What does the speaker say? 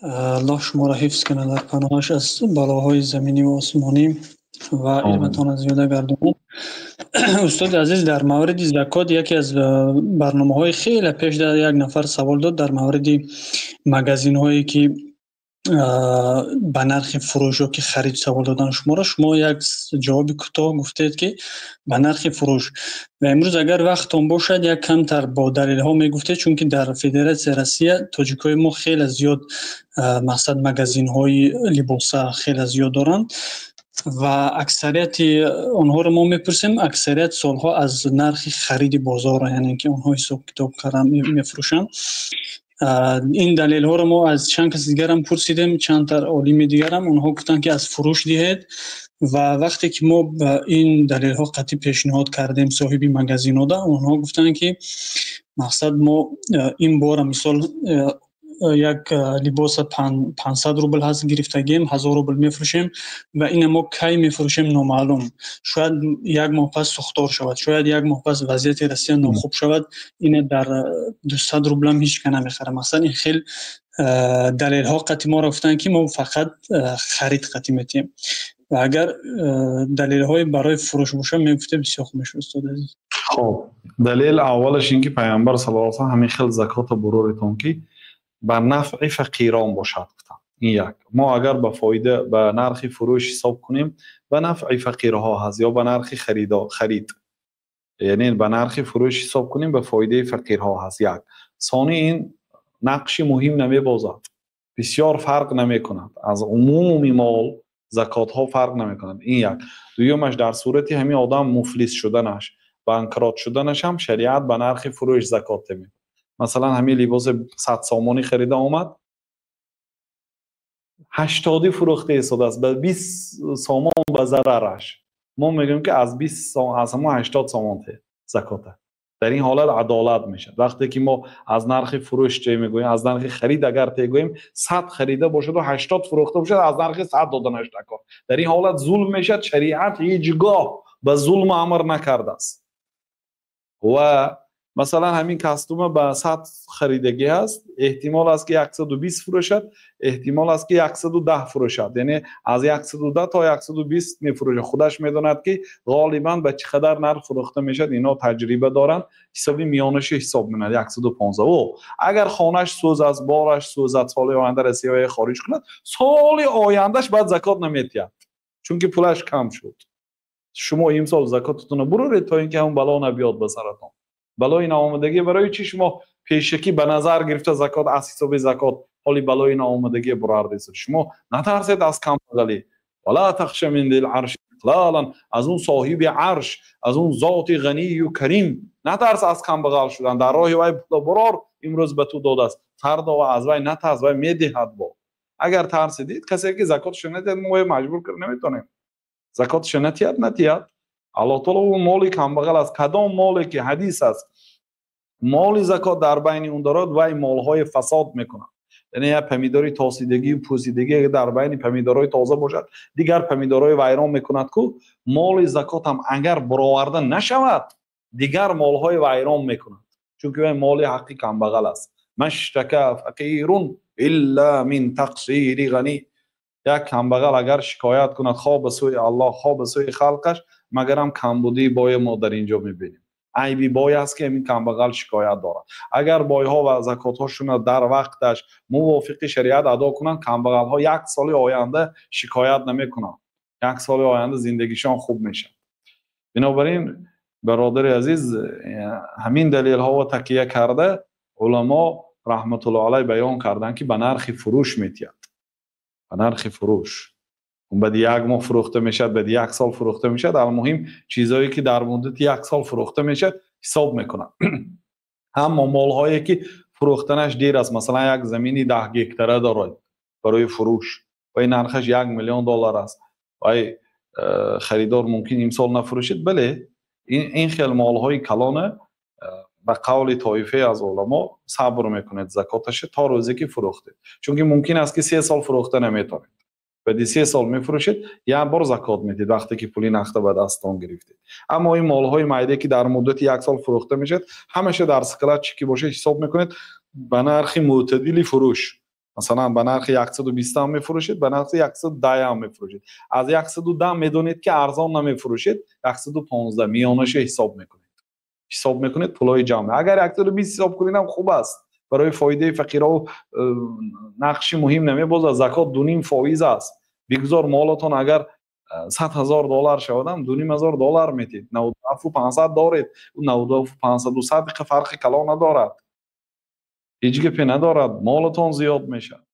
Аллоҳ шуморо ҳифз кунад, дар паноҳаш аз балоҳои заминӣ ва осмонӣ ва илматонро зиёда гардонад. Устоди азиз, дар мавриди закот яке аз барномаҳои хеле пеш дар як нафар савол дод дар мавриди магазинҳое ки ба нархи фурӯш ё ки харид савол додан шуморо. Шумо як ҷавоби кӯтоҳ гуфтед, ки ба нархи фурӯш. Ва имрӯз агар вақттон бошад, як камтар бо далелҳо мегуфтед, чунки дар Федератсияи Россия тоҷикҳои мо хеле зиёд, мақсад, магазинҳои либоса хеле зиёд доранд ва аксарияти онҳоро мо мепурсем, аксарият солҳо аз нархи хариди бозор, яъне ки онҳо ҳисоб китоб карда мефурӯшанд. Ин далелҳоро мо аз чанд кас дигарам пурсидем, чандтар олими дигарам, онҳо гуфтанд, ки аз фурӯш диҳед. Ва вақте ки мо ба ин далелҳо қатъӣ пешниҳод кардем соҳиби магазинода, онҳо гуфтанд, ки мақсад, мо ин бора, мисол, як либоса 500 рубл ҳаст, гирифтагием, 1000 рубл мефурӯшем ва ина мо кай мефурӯшем, номаълум. Шояд як моҳ пас сӯхтор шавад, шояд як моҳ пас вазъияти Россия нохуб шавад, ина дар 200 рублам ҳеҷ ка намехарад. Мақсад, ин хел далелҳо қатъи моро гуфтанд, ки мо фақат харид қатъӣ метиҳем. Ва агар далелҳои барои фурӯш бошад, мегуфтем, бисёр хуб мешуд, устод азиз. Хоб, далел аввалаш ин ки Пайғамбар саллаллоҳу алайҳи васаллам ҳамин хел закота буроритон, ки ба нафъи фақирон бошад, гуфтанд. Ин як. Мо агар ба фоида, ба нархи фурӯш ҳисоб кунем, ба нафъи фақирҳо ҳаст ё ба нархи харид, яъне ба нархи фурӯш ҳисоб кунем, ба фоидаи фақирҳо ҳаст, як. Сони, ин нақши муҳим намебозад, бисёр фарқ намекунад, аз умуми мол закотҳо фарқ намекунад. Ин як. Дуюмаш, дар сурати ҳамин одам муфлис шуданаш, банкрот шуданаш ҳам шариат ба нархи фурӯш закот мекунад. Масалан, ҳамин либоси 100 сомонӣ харида омад, 80-ӣ фурӯхта истодааст, ба 20 сомон ба зарараш. Мо мегӯем, ки аз ҳамон 80 сомон те закота. Дар ин ҳолат адолат мешавад. Вақте ки мо аз нархи фурӯш те мегӯем, аз нархи харид агар тегӯем, 100 харида бошаду 80 фурӯхта бошад, аз нархи 100 доданаш даркор. Дар ин ҳолат зулм мешавад. Шариат ҳеҷ гоҳ ба зулм амр накардааст. Ва масалан, ҳамин костюма ба 100 харидагӣ ҳаст, эҳтимол аст, ки 120 фурӯшад, эҳтимол аст, ки 110 фурӯшад, яъне аз 110 то 120 мефурӯшад. Худаш медонад, ки ғолибан ба чӣ қадар нарх фурӯхта мешавад. Ино таҷриба доранд, ҳисоби миёнаша ҳисоб мекунад, 115. О агар хонаш сӯзад, бораш сӯзад, соли оянда Россияя хориҷ кунад, соли ояндаш баъд закот наметиҳад, чунки пулаш кам шуд. Шумо имсол закотатонро буроред, то ин ки ҳамон бало набиёд ба саратон. Балои наомадагӣ барои чӣ шумо пешакӣ ба назар гирифта закот, аз ҳисоби закот ҳоли балои наомадагӣ бурардесед? Шумо натарсед аз камбағалӣ. ولا تخش من ذي العرش إقلالا. Аз он соҳиби арш, аз он зоти ғанию карим натарс аз камбағал шудан. Дар роҳи вай пула бурор. Имрӯз ба ту додааст, фардо аз вай натарс, вай медиҳад. Бо агар тарсидид, касе ки закоташо надиҳад, мо маҷбур карда наметонем. Закоташо натиҳад, натиҳад. Аллоҳ таоло ӯ моли камбағал аст. Кадом моле ки, ҳадис аст, моли закот дар байни он дорад, вай молҳои фасод мекунад. Яъне як помидори тосидагию пӯсидагӣ дар байни помидорҳои тоза бошад, дигар помидорҳои вайрон мекунад ку. Моли закотам агар буроварда нашавад, дигар молҳои вайрон мекунад, чунки вай моли ҳаққи камбағал аст. ما اشتكى فقير إلا من تقصير غني. Як камбағал агар шикоят кунад, хоҳ ба сӯи Аллоҳ, хоҳ ба сӯи халқаш, магарам камбудии бое мо дар ин ҷо мебинем. Айби бой аст, ки ҳамин камбағал шикоят дорад. Агар бойҳо ва закотҳошонро дар вақташ мувофиқи шариат адо кунанд, камбағалҳо як соли оянда шикоят намекунанд, як соли оянда зиндагишон хуб мешавад. Бинобар ин, бародари азиз, ҳамин далелҳоро такя карда, уламо раҳматуллоҳ алайҳ баён карданд, ки ба нархи фурӯш метиҳад, ба нархи фурӯш. Баъди як моҳ фурӯхта мешавад, баъди як сол фурӯхта мешавад, алмуҳим, чизҳое ки дар муддати як сол фурӯхта мешавад, ҳисоб мекунад. Аммо молҳое ки фурӯхтанаш дер аст, масалан, як замини 10 гектара дорад барои фурӯш ва ин нархаш 1 миллион доллар аст, вай харидор мумкин имсол нафурӯшид. Бале, ин хел молҳои калона, ба қавли тоифае аз уламо, сабр мекунед закоташа то рӯзе ки фурӯхтед, чунки мумкин аст, ки 3 сол фурӯхта наметавонед. Баъди 3 сол мефурӯшед, як бор закот медиҳед, вақте ки пули нақда ба дасттон гирифтед. Аммо ин молҳои майдае, ки дар муддати як сол фурӯхта мешавад, ҳамаша дар склад чӣ ки бошад, ҳисоб мекунед ба нархи мӯътадили фурӯш. Масалан, ба нархи 120 ҳам мефурӯшед, ба нархи 110 ҳам мефурӯшед. Аз 110 медонед, ки арзон намефурӯшед, 115 миёнаша ҳисоб мекунед. Ҳисоб мекунед, пулҳои ҷамъ. Агар 120 ҳисоб кунед ҳам хуб аст. Барои фоидаи фақирҳо нақши муҳим намебозад. Закот 2,5% аст. Бигзор молатон агар 100 000 доллар шавад ҳам, 2500 доллар метиҳед. 97 500 доред. 97 500 100 фарқи калон надорад. Ҳеҷ гапе надорад, молатон зиёд мешавад.